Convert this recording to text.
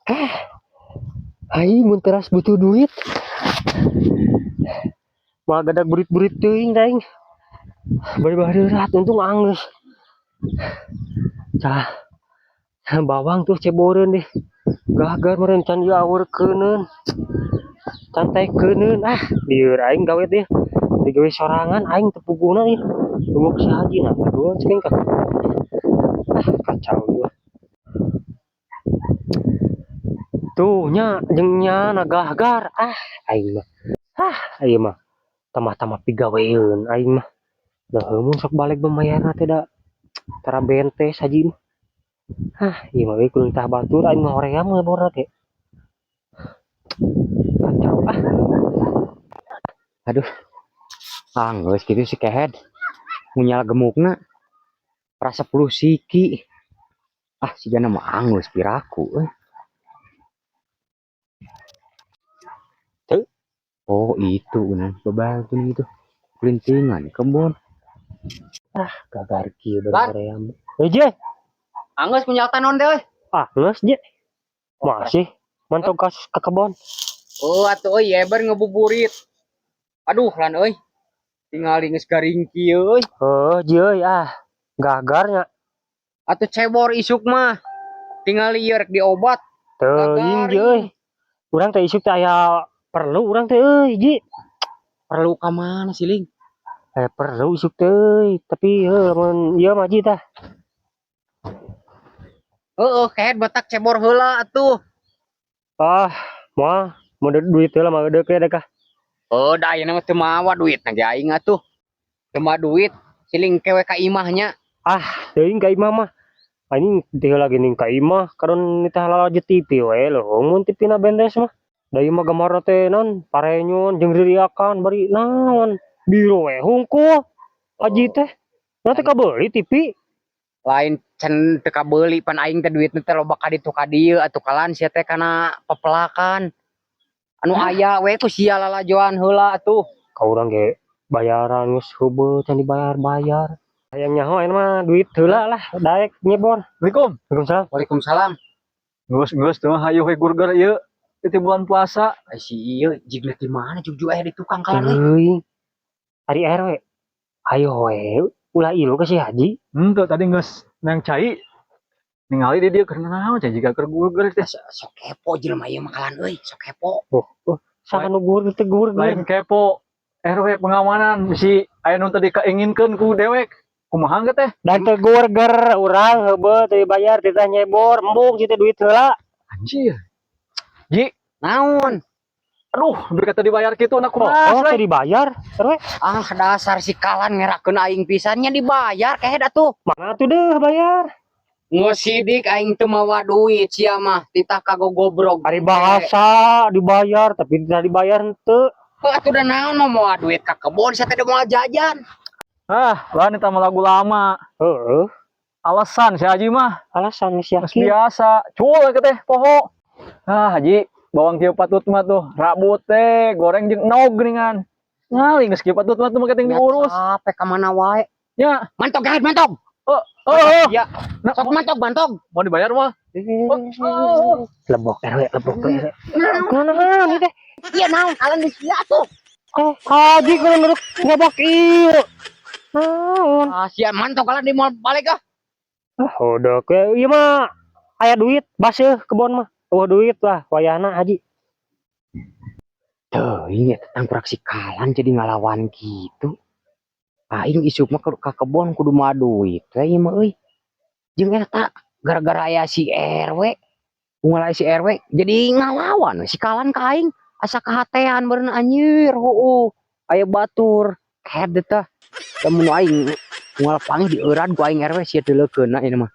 Ah. Aing mun teras butuh duit. Moal gadag burit-burit teuing da aing. Bari barerat, untung anggeus. Cah. Bawang tuh ceboreun deh. Gagar meureun can ieu awurkeuneun. Can taekeuneun, ah, lieur aing gawe teh. Digawe sorangan aing teu puguna ieu. Tunggu si Haji nah, dua cing ka. Ah, kacau ieu. Tuh nya jeung nya nagahgar, ah, aing mah. Ah, aing mah tambah-tambah pigaweun aing mah. Nah, mun sok balik bamayarna teh da tara bentes Haji mah. Hah, ieu mah euy kudu nitah batur, aing mah hoream ngaborna teh. Kacau ah. Aduh. Ah, geus kitu si Kehed. Munyal gemukna. Pra 10 siki. Ah, sigana mah anggeus piraku euy. Teu. Oh, itu bener babagun itu. Kelintingan kebon. Ah, gagar kieu Lan. hoream. Eh, Je. Anggeus munyal tanon teh euy. Ah, geus, Je. Masih mantau ka kebon. Oh, atuh euy eber ngebuburit. Aduh, lan euy. Tingali geus garing kieu euy. Heuh, Je euy, ah. Gagarnya. Atuh cebor isuk mah. Tingali ieu rek diobat. Teuing, Je euy. Urang teh isuk teh aya perlu urang teh euy, Ji. Perlu ka mana sih, Ling? Eh, perlu isuk teh euy, tapi heuh lamun ieu mah, Ji, tah. Heeh, Kehed batak cebor heula atuh. Ah, moal mun duit heula mah deuk we kah. Oh, da ayeuna mah teu mawa duit na ge aing atuh. Teu mawa duit, siling kewe ka imahnya. Ah, teuing ka imah mah. Anjing teh heula geuning ka imah karon nitah lalajo TV we leuweung mun TV na bentes mah. Da ieu mah gambarna teh naon parenyon jeung ririakan bari naon biru we hungkul. Haji teh. Nah teh kabeuli TV. Lain can teu kabeuli, pan aing teh duitna teh loba ka ditu ka dieu atuh, kalan sia teh kana pepelakan. Anu aya we ku sia lalajoan heula atuh. Ka urang ge bayaran geus heubeut can dibayar-bayar. Hayang nyaho ayeuna mah duit heula lah daek nyebor. Assalamualaikum. Waalaikumsalam. Waalaikumsalam. Geus geus teu mah hayu we gurger ieu. Itu bulan puasa. Ai si ieu jigna di mana jugjug aya di tukang kalan euy. Teuing. Ari RW. Ayo we ulah ilu ka si Haji. Henteu, tadi geus nang cai. Ningali di dieu keur naon cai jiga keur gurger teh. Sok kepo jelema ieu mah kalan euy, sok kepo. Oh, oh, saha nu gurger teh gurger? Lain kepo. RW pengamanan bisi aya nu tadi kainginkeun ku dewek. Kumaha ge teh? Dan teu gurger urang heubeut teu dibayar titah nyebor, embung kitu duit heula. Anjir. Ji, Naon? Aduh, berkata dibayar kitu na Oh, kumaha? oh, teu dibayar. RW. Ah, dasar si kalan ngerakeun aing pisannya dibayar kehed atuh. Mana tuh deh bayar? Geus sidik aing teu mawa duit sia mah titah kagogobrog. Ari bahasa dibayar tapi tidak dibayar henteu. Heuh atuh da naon mah mawa duit ka kebon sia teh moal jajan. Ah, lah eta mah lagu lama. Heeh, Alasan si Haji mah alasan geus geus yakin. Biasa. Cul ke teh poho. Ah, Haji, bawang kieu patut mah tuh. Rabut teh, goreng jeung endog geuningan. Ngali geus kieu patut mah tuh make ting diurus. Capek ka mana wae. Nya. Mantog kehed, mantog. Oh, oh, oh. Ya, Nah, sok mantog, mantog. Mau dibayar mah? Oh, oh. Lebok RW, lebok RW. Naon naon ieu teh? Iya naon kalan di sia atuh. Eh, Haji kalau nurut ngobok ieu. Naon? Ah, sia mantog kalan di moal balik ah. Ah, udah ke ieu mah aya duit baseuh kebon mah. Eueuh duit lah wayahna Haji. Teuing eta tangkurak si kalan jadi ngalawan gitu. Aing isuk mah ka kebon kudu mawa duit we ieu mah euy. Jeung eta gara-gara aya si RW, unggal aya si RW jadi ngalawan we si kalan ka aing, asa kahatean meureun anjir heueuh. Aya batur kehed tah. Lamun aing unggal panggih dieuran ku aing RW sia deuleukeunna ieu mah.